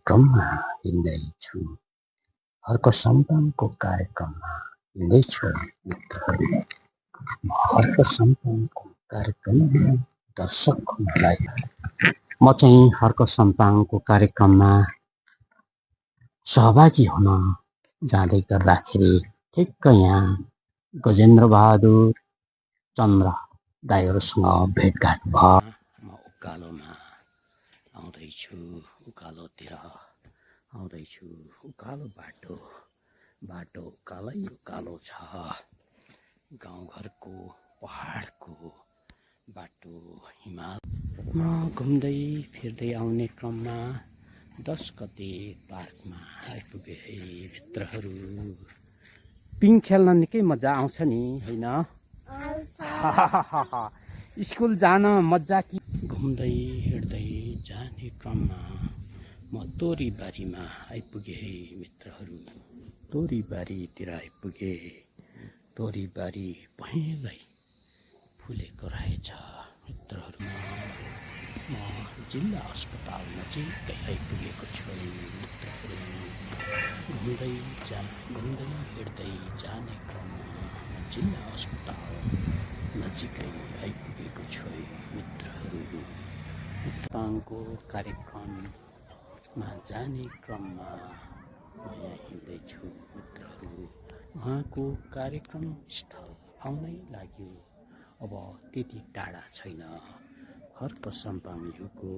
कार्यक्रममा हिँड्दैछु। हर्क सम्पनको कार्यक्रममा हिँड्दैछु मित्रहरू। हर्क सम्पनको कार्यक्रममा दर्शकहरूलाई म चाहिँ हर्क सम्पाङको कार्यक्रममा सहभागी हुन जाँदै गर्दाखेरि ठिक्क यहाँ गजेन्द्र बहादुर चन्द्र दाइहरूसँग भेटघाट भयो। म उकालोमा आउँदैछु, उकालोतिर आउँदैछु। उकालो बाटो उकालै उकालो छ। गाउँघरको पहाडको बाटो हिमाल। म घुम्दै फिर्दै आउने क्रममा 10 गते पार्कमा आइपुगे है मित्रहरू। पिङ खेल्न निकै मजा आउँछ नि होइन? स्कुल जान मजा कि? घुम्दै हिँड्दै जाने क्रममा म तोरीबारीमा आइपुगे है मित्रहरू। तोरीबारीतिर आइपुगे। तोरीबारी पहेँलै फुलेको रहेछ मित्रहरू। म जिल्ला अस्पताल नजिकै आइपुगेको छु मित्रहरू। घुम्दै हिँड्दै जाने क्रममा म जिल्ला अस्पताल नजिकै आइपुगेको छु मित्रहरू। तपाईँको कार्यक्रममा जाने क्रममा म यहाँ हिँड्दैछु मित्रहरू। उहाँको कार्यक्रम स्थल आउनै लाग्यो। अब त्यति टाढा छैन। हर्क सम्पाङको